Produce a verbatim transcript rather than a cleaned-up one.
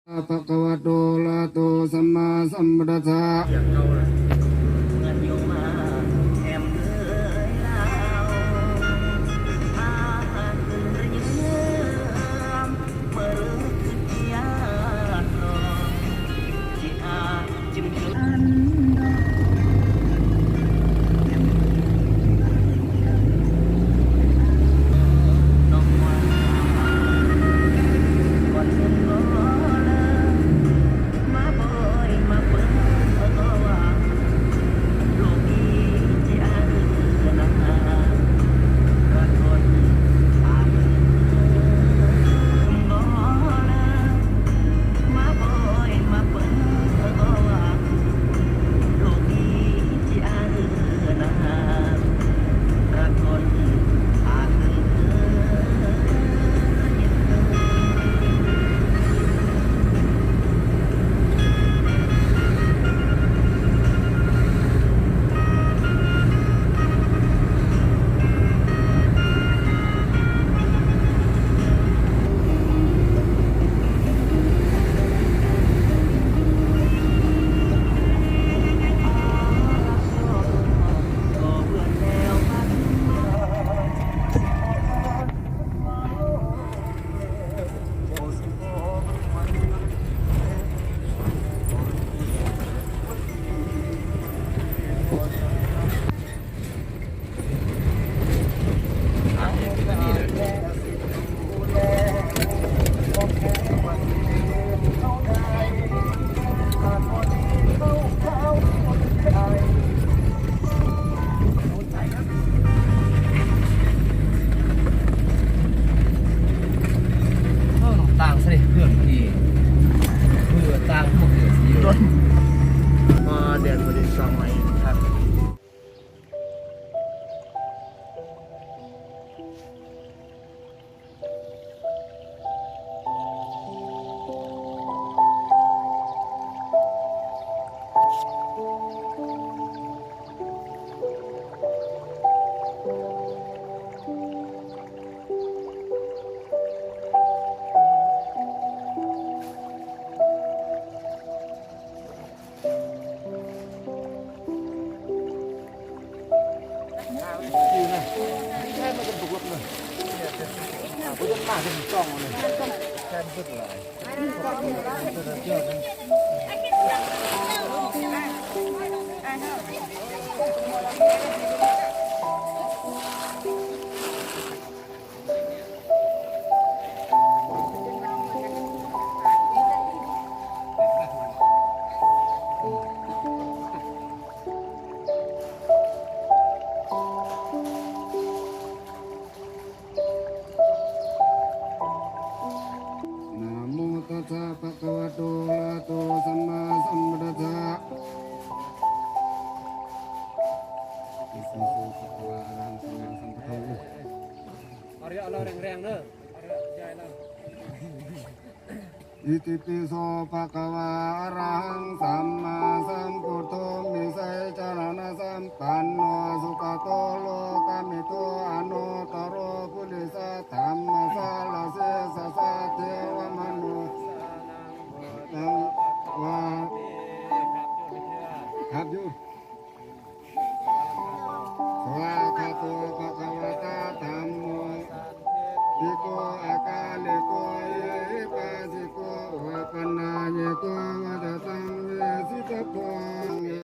Bhagavato arahato sammāsambuddhassa. Ơ, nó tang sreh, hưn kì. Hưn tang, hưn kì. Ơ, đèn vào đi, xong rồi. Namo tassa bhagavato arahato sammāsambuddhassa. Itipi so bhagavā arahaṃ sammāsambuddho. Arya ala reng reng na. Arya jai la. Itipi so bhagavā arahaṃ sammāsambuddho vijjācaraṇasampanno sugato lokavidū anuttaro purisadammasārathi satthā devamanussānaṃ buddhaṃ va. ครับอยู่ Svākkhāto bhagavatā dhammo sandiṭṭhiko akāliko ehipassiko opanayiko vaccattaṃ